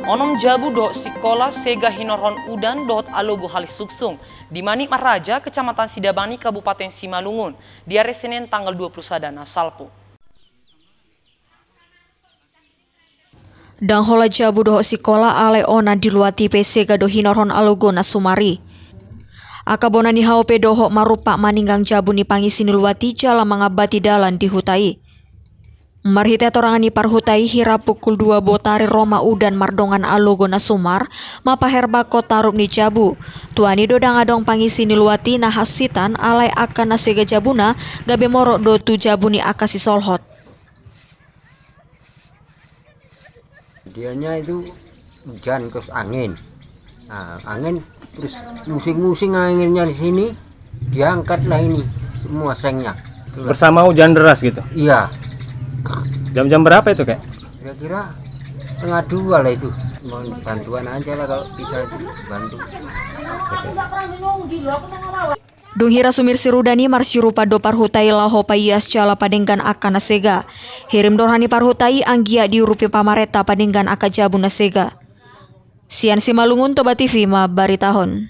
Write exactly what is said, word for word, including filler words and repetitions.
Onom jabu dohot sikola sega hinorhon udan dohot alogo hali sungsung di Manik Marraja, Kecamatan Sidabani, Kabupaten Simalungun, di ari Senin tanggal dua puluh sada na salpu. Ndang holan jabu dohot sikola alai onan di luat i pe sega do hinorhon alogo na sumar i. Angka bona ni hau pe dohot marumpak maninggang jabu ni pangisi ni luat i jala mangambati dalan di huta i. Marhite hatorangan ni parhuta i, hira pukul dua botari ro ma udan mardongan alogo na sumar, mampaherbanghon tarup ni jabu. Tuani do ndang adong pangisi ni luat i na hansitan, alai angka na sega jabuna gabe morot do tu jabu ni angka sisolhot. Dianya itu hujan, terus angin. Nah, angin, terus musing-musing anginnya di sini, diangkatlah ini semua sengnya. Itulah. Bersama hujan deras gitu? Iya. Jam-jam berapa itu, Kek? Kira-kira setengah dua lah itu. Mohon bantuan aja lah kalau bisa dibantu. Dung hira sumirsir udan i, marsirupa do parhuta i laho paias jala padenggan angka na sega. Hirim do roha ni parhuta i anggiat diurupi pamarenta padenggan angka jabu na sega. Sian Simalungun, Toba T V mambaritahon.